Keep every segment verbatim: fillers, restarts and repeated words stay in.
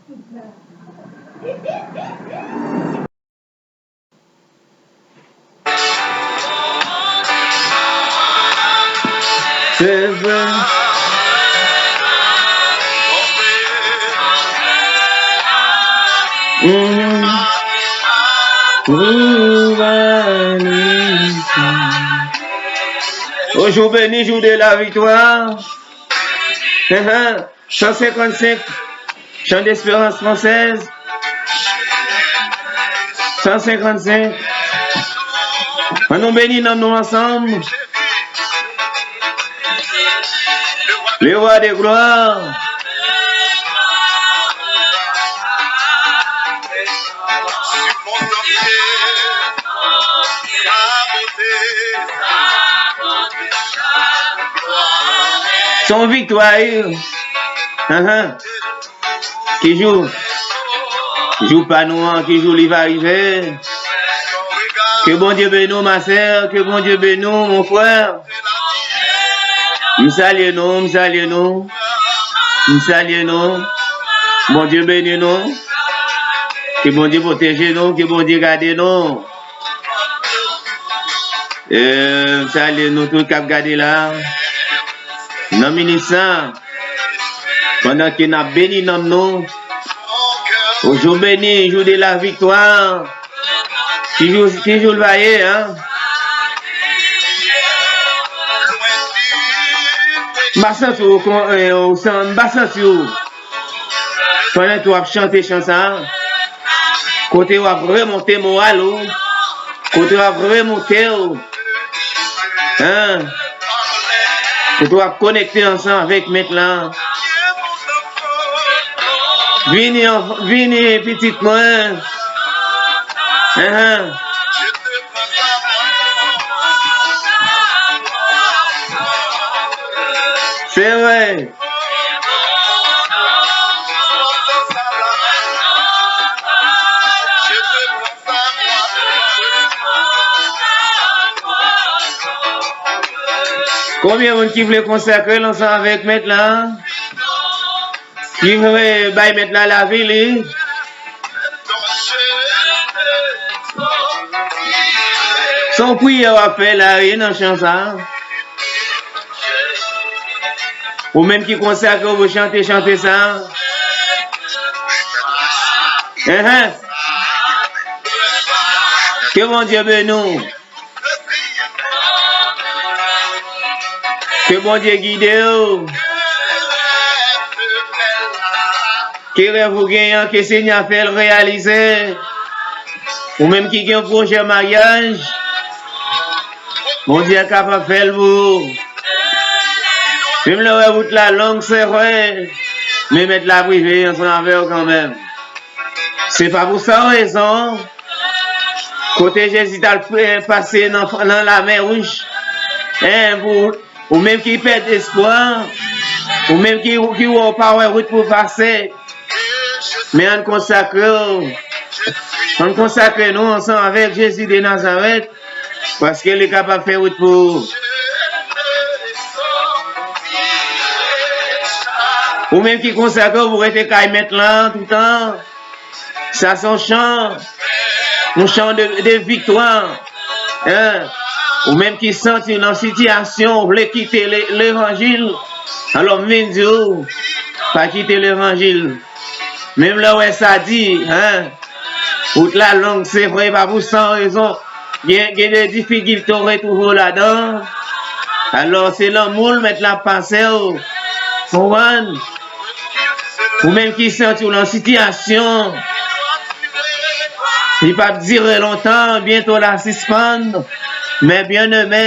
Se vre. Mhm. Ou jou beni, jou de la viktwa. Ahan. San senkannsenk, Chant d'Espérance Française. San senkannsenk. Ann nou beni nanm nou ansanm. Le roi de gloire. Se yon viktwa, wi. Ahan. Ki jou? Jou pa nou an, ki jou li va rive? Ke Bondye beni w, ma sè, ke Bondye beni w, mon frè. M salye nou, m salye nou. M salye nou. Bondye beni nou. Ke Bondye pwoteje nou, ke Bondye gade nou. E, m salye nou tout k ap gade la. Nan minit sa, pandan ke n ap beni nanm nou, o jou beni, jou de la viktwa. Ki jou, ki jou l va ye, an? M pa santi w kon, e, w san, m pa santi w. Pandan ke w ap chante chan sa a, kote w ap remonte moral ou, kote w ap remonte w, hein, kote w ap konekte ansanm avèk Mèt la. Vini, vini, pitit mwen. Hein, hein. Se vre. Konbyen moun ki vle konsakre l ansanm avèk Mèt la? Ki vle bay Mèt la lavi li? Se yon priyè w ap fè la, wi, nan chan sa a. Ou menm ki konsakre w pou chante, chante sa a. Enhen. Ke Bondye beni w. Ke Bondye gide w. Ke rèv ou genyen an, ke Senyè a fè l reyalize. Ou menm ki gen yon pwojè maryaj, Bondye kapab fè l pou ou. Menm lè w wè wout la long, se vre, men Mèt la ap rive ansanm avè w kanmenm. Se pa pou san rezon, kote Jezi t al, eh, pase nan, nan Lamè Wouj, eh, pou ou menm ki pèdi espwa, ou menm ki, ki wè w pa wè wout pou w pase, men ann konsakre w. Ann konsakre nou ansanm avèk Jezi de Nazarèt, paske li kapab fè wout pou ou. Ou menm ki konsakre w pou rete kay Mèt la toutan. Sa se yon chan, yon chan de, de viktwa. Hein? Ou menm ki santi w nan sitiyasyon, ou vle kite le-, levanjil, alò m vin di w, pa kite levanjil. Menm lè w wè sa di, hein? Wout la long, se vre, pa pou san rezon. Gen, gen de difikilte w retwouve w ladan. Alò, se lanmou l Mèt la pase w. Konprann? Ou menm ki santi w nan sitiyasyon, li p ap dire lontan, byento l a sispann. Men byeneme,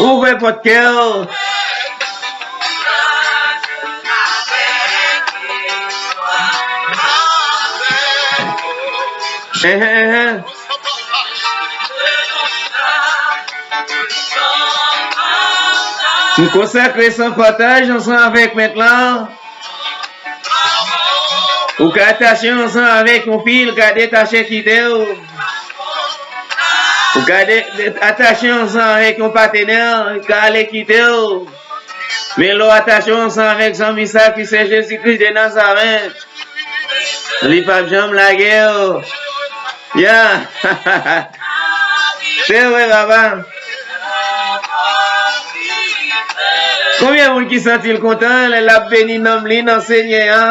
ouvè pòt kè w. Enhen, enhen. M konsakre san pataj ansanm avèk Mèt la. Ou ka atache ansanm avèk yon fi, l ka detache kite w. Ou ka de-, de-, atache ansanm avèk yon patenè, l ka ale kite w. Men lè w atache w ansanm avèk zanmi sa ki se Jezi Kris de Nazarèt, li p ap janm lage w. Ya. Se vre, papa. Konbyen moun ki santi l kontan lè l ap beni nanm li nan Senyè a?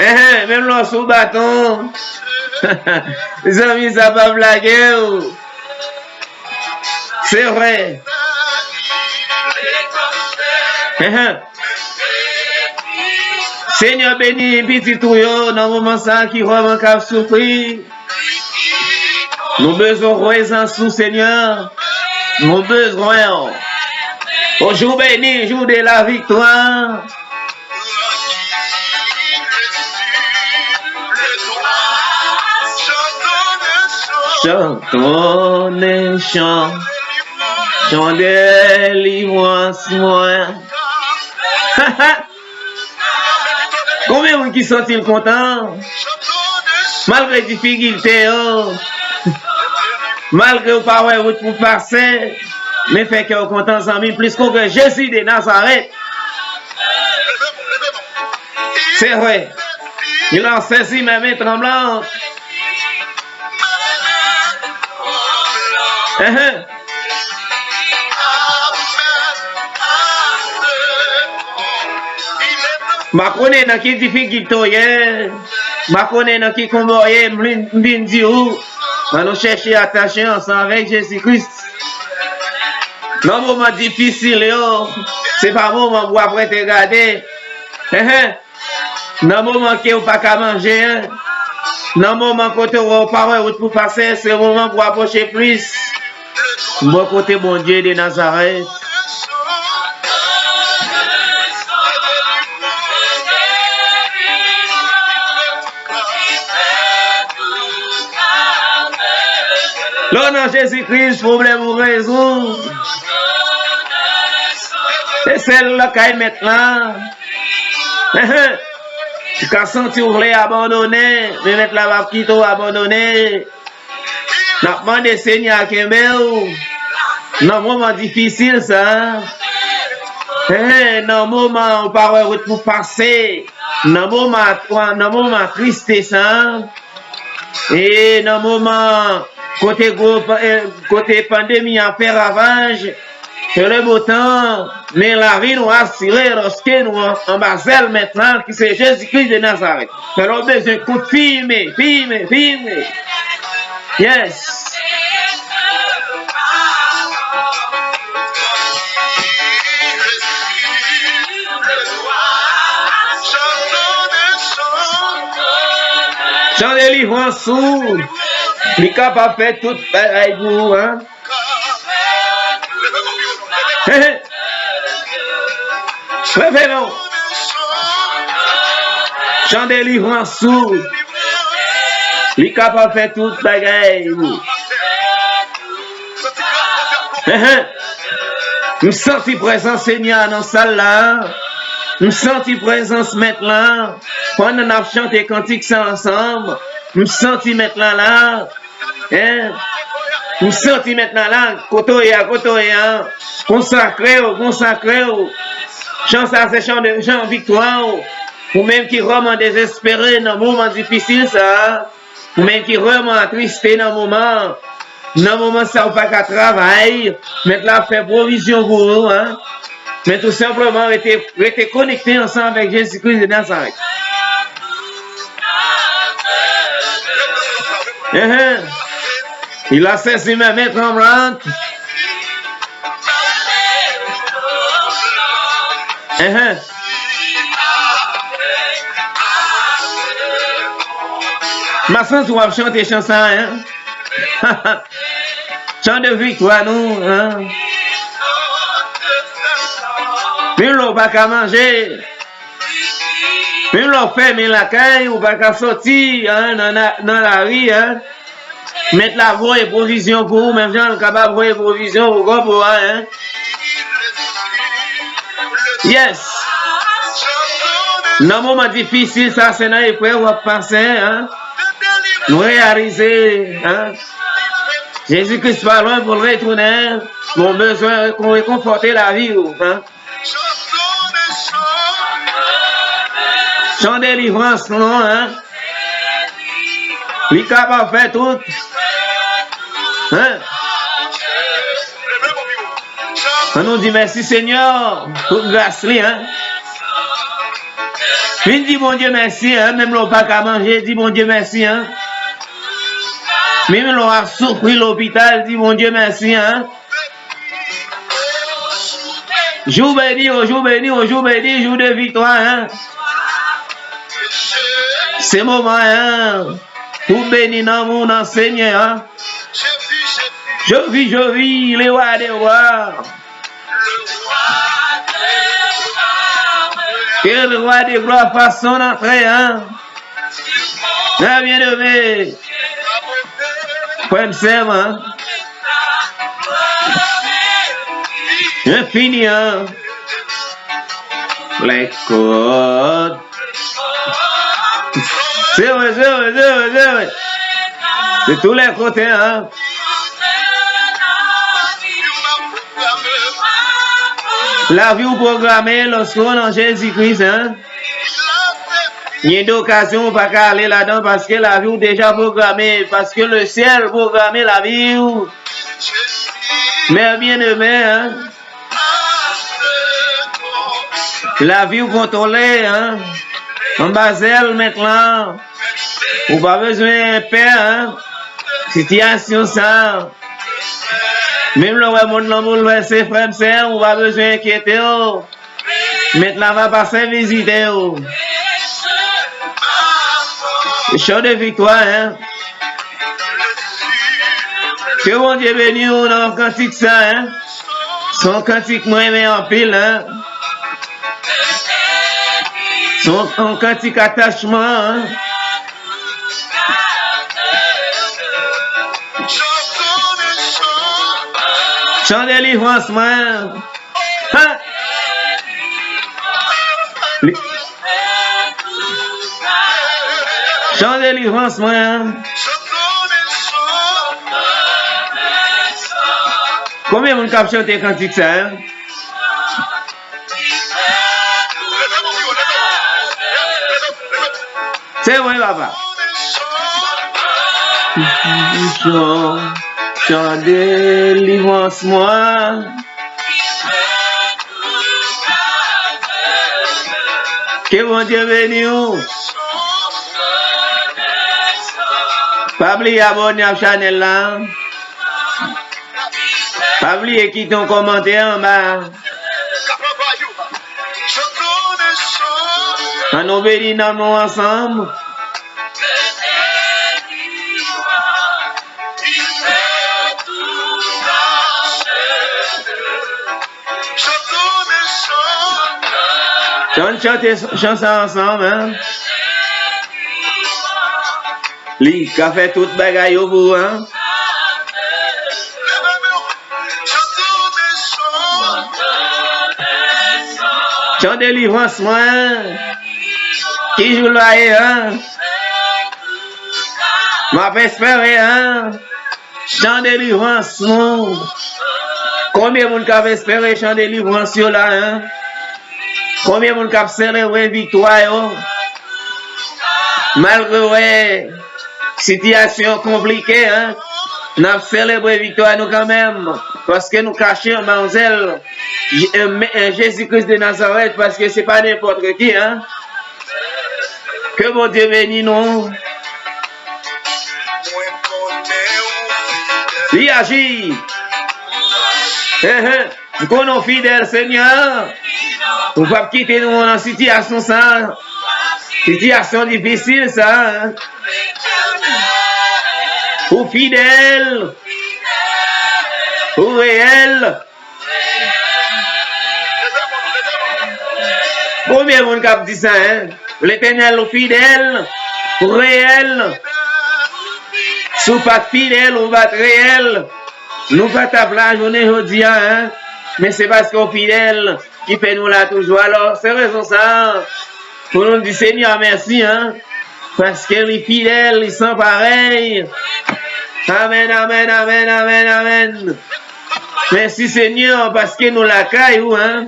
Enhen, menm lè w sou baton, zanmi sa p ap lage w. Se vre. Enhen. Senyè, beni pitit ou yo nan moman sa a ki vrèman k ap soufri. Nou bezwen prezans ou, Senyè. Nou bezwen w. O jou beni, jou de la viktwa. Chante yon chan, chan delivrans mwen. Konbyen moun ki santi l kontan? Malgre difikilte yo, malgre w pa wè wout pou pase, men fè kè w kontan, zanmi, plis kontan Jezi de Nazarèt. Se vre. Il a saisi mes mains tremblantes. Enhen. M pa konnen nan ki difikilte w ye. M pa konnen nan ki konba w ye. M vin, m vin di w, ann nou chèche atache ansanm avèk Jezi Kris. Nan moman difisil yo, se pa moman pou w ap rete gade. Enhen. Nan moman ke w pa ka manje, nan moman kote w pa wè wout pou pase, se moman pou w apwoche plis bò kote Bondye de Nazarèt. Lè w nan Jezi Kris, pwoblèm ou rezoud. E sèl lakay Mèt la. Enhen. Ou ka santi w vle abandone, men Mèt la p ap kite w abandone. N ap mande Senyè a kenbe w nan moman difisil sa a. Enhen, nan moman ou pa wè wout pou pase, nan moman, nan moman triste sa a. E nan moman kote gwo pa-, e, kote pandemi an fè ravaj, ke le beau temps, men lavi nou asire lòske nou an, anba zèl Mèt la, ki se Jezi Kris de Nazarèt. Alò, w bezwen konfime, fime, fime. Yes. Chan delivrans ou, li kapab fè tout bagay pou ou, en. Leve men w. Chan delivrans ou, li kapab fè tout bagay pou ou. Enhen. M santi prezans Senyè a nan sal la. M santi prezans Mèt la. Pandan n ap chante kantik sa ansanm, m santi Mèt la la. En. M santi Mèt la la. Kote w ye a, kote w ye a. Konsakre w, konsakre w. Chan sa se chan de, chan viktwa w. Ou menm ki vrèman dezespere nan moman difisil sa a. Ou menm ki vrèman atriste nan moman, nan moman sa ou pa ka travay, Mèt la ap fè pwovizyon pou ou, en. Men tou senpleman rete, rete konekte ansanm avèk Jezi Kris de Nazarèt. Enhen. Il a saisi mes mains tremblantes. Enhen. M a santi w ap chante chan sa, en. Chan de viktwa nou, en. Menm lè w pa ka manje, menm lè w fèmen lakay, ou pa ka soti, en, nan, nan, nan lari, en. Mèt la voye pwovizyon pou ou, menm jan l kapab voye pwovizyon pou kòb ou a, en. Yes. Nan moman difisil sa, se nan eprèv w ap pase, en. Nou reyalize, en. Jezi Kris pa lwen pou l retounen. Bon, bezwen rekon-, rekonfòte lavi w, hein. Chan delivrans nou, hein. Li kapab fè tout. Hein. Ann nou di mèsi Senyè pou gras li, hein. Vin di Bondye mèsi, hein. Menm lè w pa ka manje, di Bondye mèsi, hein. Menm lè w ap soufri lopital, di Bondye mèsi, hein. Jou beni, yon jou beni, yon jou beni, jou de viktwa, hein. Se moman, hein, pou beni nanm ou nan Senyè, hein. Je vis, je vis, le roi des rois. Que le roi des gloires fasse son entrée, hein. Très bien aimé. Frè m, sè m, hein. Infini, hein. Black God. Se vre, se vre, se vre, se vre. De tous les côtés, hein. Lavi w pwograme lòske w nan Jezi Kris, hein. Gen de okazyon ou pa ka ale ladan paske lavi w deja pwograme, paske le syèl pwograme lavi w. Mè byeneme, hein. Lavi w kontwole, hein. Anba zèl Mèt lan. Ou pa bezwen pè, hein. Sitiyasyon sa. Menm lè w wè mond lan boulvèse, frè m, sè m, ou pa bezwen enkyete w. Mèt la va pase vizite w. Chan de viktwa, hein. Ke Bondye beni w nan kantik sa, hein. Se yon kantik mwen renmen anpil, hein. Se yon, yon kantik atachman, hein. Chan delivrans mwen. Ha! Li- Chan delivrans mwen. Konbyen moun k ap chante kantik sa, hein? Se vre, papa. Chan delivrans mwen. Ke Bondye beni w. Pa bliye abòne ak chanèl la. Pa bliye kite yon kòmantè anba. Ann nou beni nanm nou ansanm. Ann chante chan sa ansanm, hein. Li ka fè tout bagay yo pou ou, hein. Chan delivrans mwen. Ki jou l va ye, hein? M ap espere, hein? Chan delivrans nou. Konbyen moun k ap espere chan delivrans yo la, hein? Konbyen moun k ap selebre viktwa yo? Malgre w wè sitiyasyon konplike, hein, n ap selebre viktwa nou kanmenm, paske nou kache anba yon zèl Je-, eh, men, eh, Jezi Kris de Nazarèt, paske se pa nenpòt ki, hein. Ke Bondye beni nou. Li aji. Hein, hein. M konnen w fidèl, Senyè. Ou p ap kite nou nan sitiyasyon sa. Sitiyasyon difisil sa. Ou fidèl. Ou reyèl. Konbyen moun k ap di sa, hein? Letènèl, ou fidèl, ou reyèl. Si w pa t fidèl, ou pa t reyèl, nou pa t ap la jounen jodi a, hein? Men se paske w fidèl ki fè nou la toujou. Alò, se rezon sa a, pou nou di Senyè mèsi, hein? Paske li fidèl, li san parèy. Amèn, amèn, amèn, amèn, amèn. Mèsi, Senyè, paske nou lakay ou, en.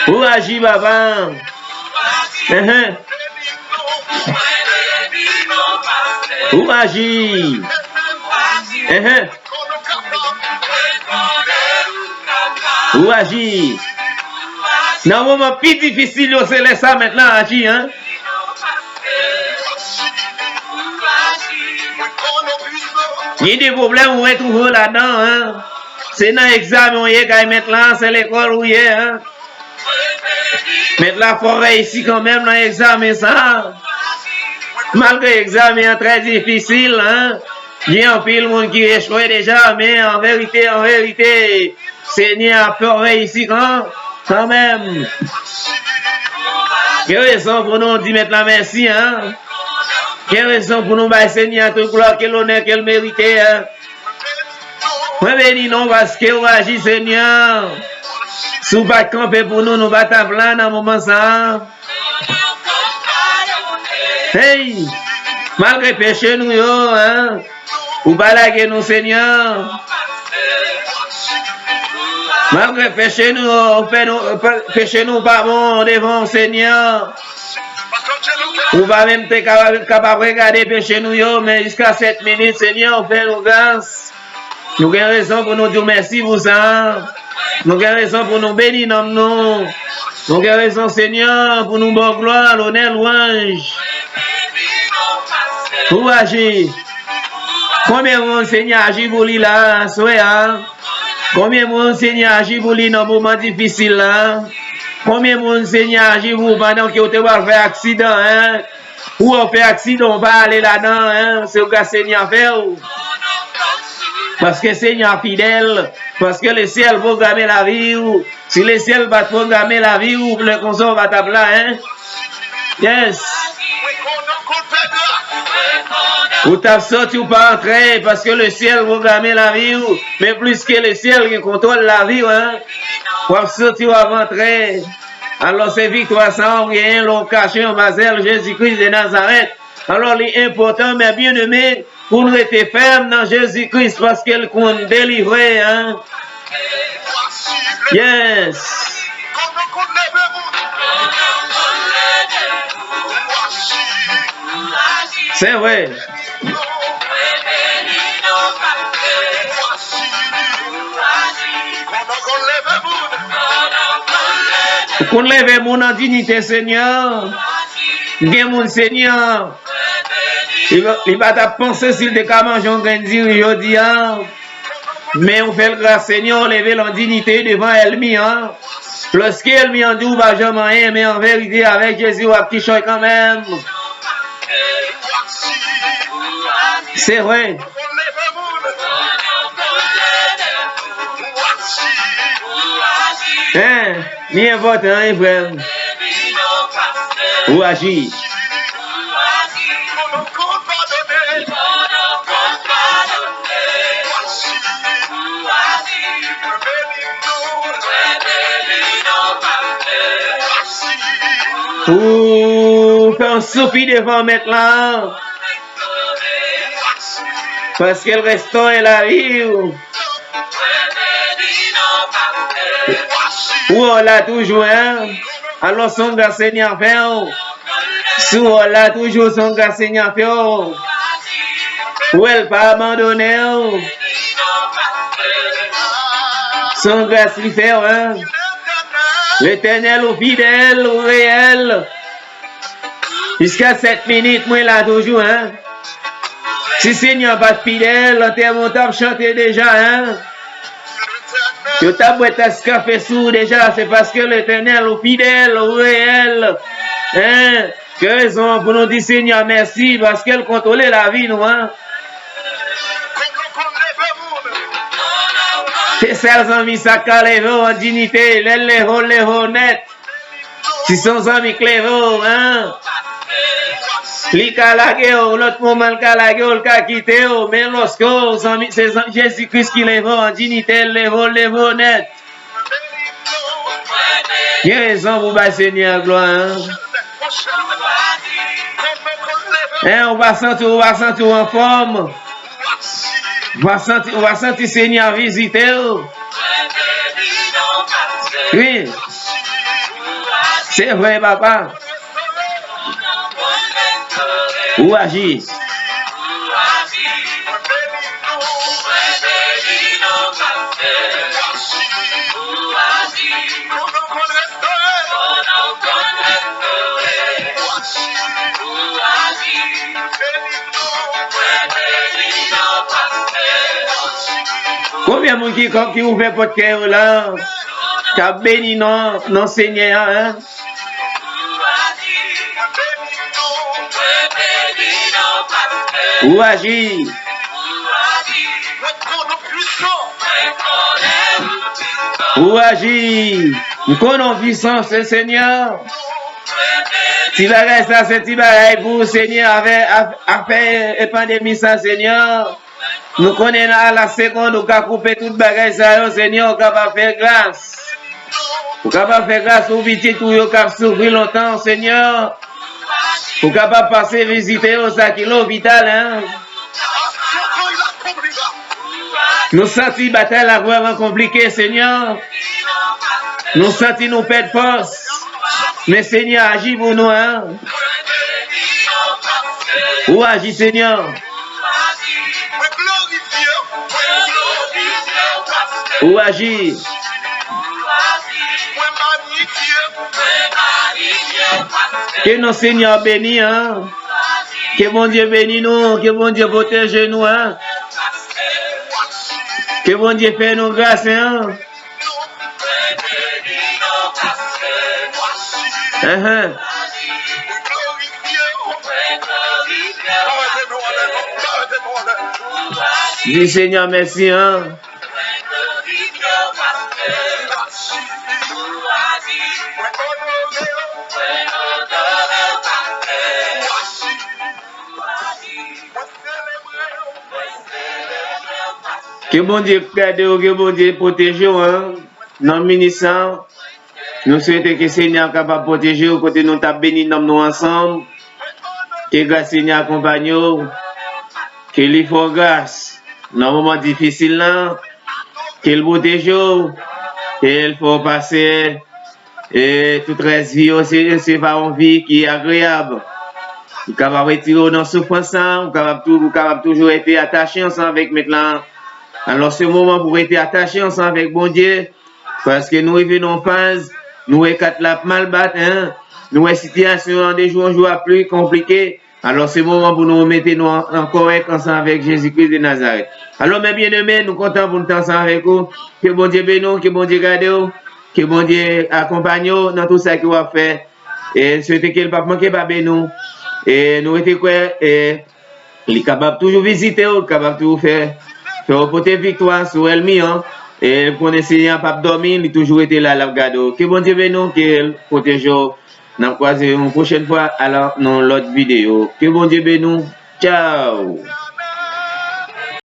Ou aji, Papa. Enhen. Ou aji. Enhen. Ou aji. Nan moman pi difisil yo, se lè sa mèt la aji, en. Gen de pwoblèm ou retwouve w ladan, en. Se nan egzamen w ye kay mèt la, se lekòl ou ye, en. Mèt la fè w reyisi kanmenm nan egzamen sa a. Malgre egzamen an trè difisil, en. Gen anpil moun ki echwe deja, men an verite, an verite, Senyè a fè w reyisi kan, kanmenm. Gen rezon pou nou di Mèt la mèsi, en. Gen rezon pou nou bay Senyè a tout glwa ke lonè ke l merite, en. Mwen beni non w paske w aji, Senyè. Si w pa t kanpe pou nou, nou pa t ap la nan moman sa a. Hey! Malgre peche nou yo, en, ou pa lage nou, Senyè. Malgre peche nou yo, ou fè nou, pe-, peche nou pa bon devan w, Senyè. Ou pa menm te kapab, kapab regade peche nou yo, men jiska sèt minit, Senyè, ou fè nou gras. Nou gen rezon pou nou di w mèsi pou sa. Nou gen rezon pou nou beni nanm nou. Nou gen rezon, Senyè, pou nou ba w glwa, lonè, lwanj. Ou aji. Konbyen moun Senyè aji pou li la, aswè a? Konbyen moun Senyè aji pou li nan moman difisil la? Konbyen moun Senyè aji pou pandan ke w te pral fè aksidan, en? Ou wè w fè aksidan, w pa ale ladan, en, se gras Senyè a fè w. Paske Senyè a fidèl, paske lesyèl pwograme lavi w. Si lesyèl pa t pwograme lavi w, lè konsa w pa t ap la, en. Yes. Ou t ap soti, ou pa antre, paske lesyèl pwograme lavi w. Men plis ke lesyèl gen kontwòl lavi w, en. W ap soti, w ap antre. Alò, se viktwa sa a w genyen lè w kache anba zèl Jezi Kris de Nazarèt. Alò, li enpòtan, mes bien-aimés, pou n rete fèm nan Jezi Kris, paske l konn delivre, en. Yes. Se vre. Ou konn leve moun an diyite, Senyè. Gen moun, Senyè, li, li pa t ap panse si l te ka manje yon grenn diri jodi a. Men ou fè l gras, Senyè, ou leve l an diyite devan ènmi an. Lòske ènmi an di w pa janm anyen, men an verite, avèk Jezi, w ap kichòy kanmenm. Se vre. Hein, li enpòtan, wi, frè m. Ou aji. Ou fè yon soupi devan Mèt la. Paske l restore lavi w. Ou wè w la toujou, en. Alò, se yon gras Senyè a fè w. Si w wè w la toujou, se yon gras Senyè a fè w. Ou wè l pa abandone w. Se yon gras li fè w, en. Letènèl, ou fidèl, ou reyèl. Jiska sèt minit, mwen la toujou, en. Si Senyè a pa t fidèl, antèman w t ap chante deja, en. Yo t ap bwè tas kafe sou ou deja, se paske Letènèl ou fidèl, ou reyèl. En. Gen rezon pou nou di Senyè a mèsi, paske l kontwole lavi nou, en. Se sèl zanmi sa k ka leve w an diyite, lè l leve w, l leve w nèt. Si se yon zanmi k leve w, en, li ka lage w, lòt moman l ka lage w, l ka kite w, men lòske w zanmi, se zan-, Jezi Kris ki leve w an diyite, l leve w, l leve w nèt. Gen rezon pou bay Senyè a glwa, en. En, ou pa santi, ou pa santi w anfòm. Ou va santi, ou va santi Senyè a vizite w. Wi. Se vre, papa. Ou aji. Konbyen moun ki, ki ouvè pòt kè yo la, k ap beni non, non Senyè a, hein? Ou aji. Ou aji. M konnen w pwisan, se Senyè. Ti bagay sa, se ti bagay pou Senyè. Afè, af-, afè pandemi sa, Senyè. Nou konnen nan a la segonn ou ka koupe tout bagay sa yo, Senyè, ou kapab fè gras. Ou kapab fè gras pou pitit ou yo k ap soufri lontan, Senyè. Ou kapab pase vizite yo, sa ki lopital, hein. Nou santi batay la vrèman konplike, Senyè. Nou santi nou pèd fòs. Men Senyè, aji pou nou, hein. Ou aji, Senyè. Ou aji. Ke non Senyè beni, hein. Ke Bondye beni nou, ke Bondye pwoteje nou, hein. Ke Bondye fè nou gras, hein. Ahan. Di Senyè mèsi, hein. Ke Bondye gade w, ke Bondye pwoteje w, hein. Nan minit sa, nou swete ke Senyè a kapab pwoteje w kote nou t ap beni nanm nou ansanm. Ke gras Senyè akonpanye w. Ke li fè w gras nan moman difisil la. Ke l pwoteje w. Ke l fè w pase, e, tout rès vi w, se, se pa yon vi ki agreyab. Ou kapab retire w nan soufrans sa, ou kapab tou-, ou kapab toujou rete atache ansanm avèk Mèt la. Alò, se moman pou w rete atache ansanm avèk Bondye. Paske nou rive nan yon faz, nou wè kat la ap mal bat, hein. Nou wè sitiyasyon an de jou an jou ap pli konplike. Alò, se moman pou nou mete nou an, an kòrèk ansanm avèk Jezi Kris de Nazarèt. Alò, mè byeneme, nou kontan pou nou te ansanm avèk ou. Ke Bondye beni w, ke Bondye gade w, ke Bondye akonpanye w nan tout sa ke w ap fè. E swete ke l p ap manke pa beni w. E nou rete kwè, e Li kapab toujou vizite w, li kapab toujou fè, fè w pote viktwa sou ènmi an. E konnen Senyè a p ap dòmi, li toujou rete la, l ap gade w. Ke Bondye beni w, ke l pwoteje w. N ap kwaze yon pwochèn fwa, alò, nan yon lòt videyo. Ke Bondye beni w. Tchaw!